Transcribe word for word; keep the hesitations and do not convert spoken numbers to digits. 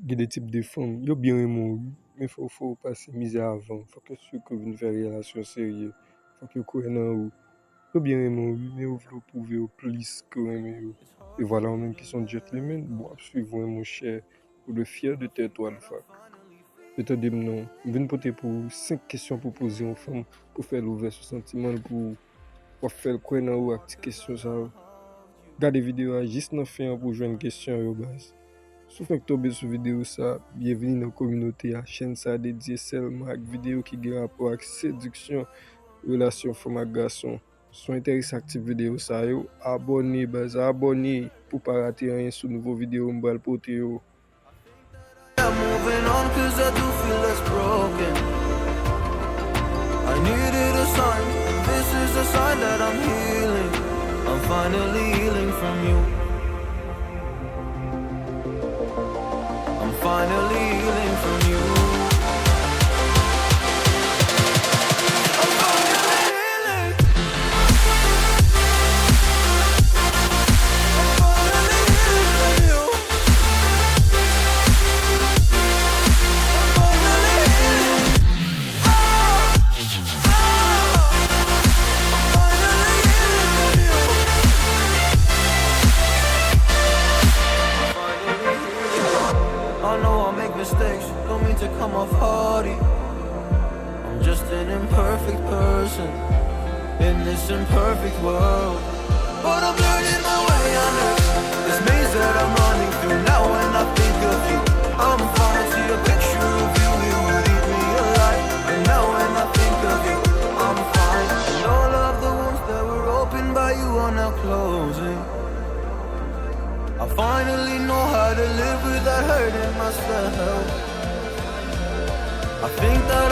Gen de tip de fanm, yo byen renmen w, wi, men fò, fò w pase mizè avan. Fòk yo si ke w vin fè relasyon serye. Fòk yo kwè nan ou. Yo byen renmen w, wi, men yo vle w pwouve yo plis ke w renmen yo. E vwala, ou menm ki se yon gentleman, bon, ap swiv ou, monchè, ou dwe fyè de tèt ou, Alpha. Yo tande m non. M vin pote pou ou senk kesyon pou poze yon fanm, pou fè l ouvè sou santiman l, pou w ap fè l kwè nan ou ak ti kesyon sa yo. Gade videyo a jis nan fen an pou w jwenn kesyon yo, baz. Si w fenk tonbe sou videyo sa, byenvini nan kominote a. Chèn sa dedye sèlman ak videyo ki gen rapò ak sediksyon, relasyon fanm ak gason. Si w enterese ak tip videyo sa yo, abòne, baz, abòne pou w pa rate anyen sou nouvo videyo m pral pote yo. I'm moving on 'cause I do feel less broken. I needed a sign. This is a sign that I'm healing. I'm finally healing from you. I'm finally healing from you. I'm finally healing. I'm finally healing from you. I'm finally healing. Ah, ah, I'm finally healing from you. I know I make mistakes, don't mean to come off haughty. I'm just an imperfect person in this imperfect world. But I'm learning my way under this maze that I'm running through. Now when I think of you, I'm falling to your picture of you. It would eat me alive. And now when I think of you, I'm fine. And all of the wounds that were opened by you are now closing. I finally know how to live without hurting myself. I think that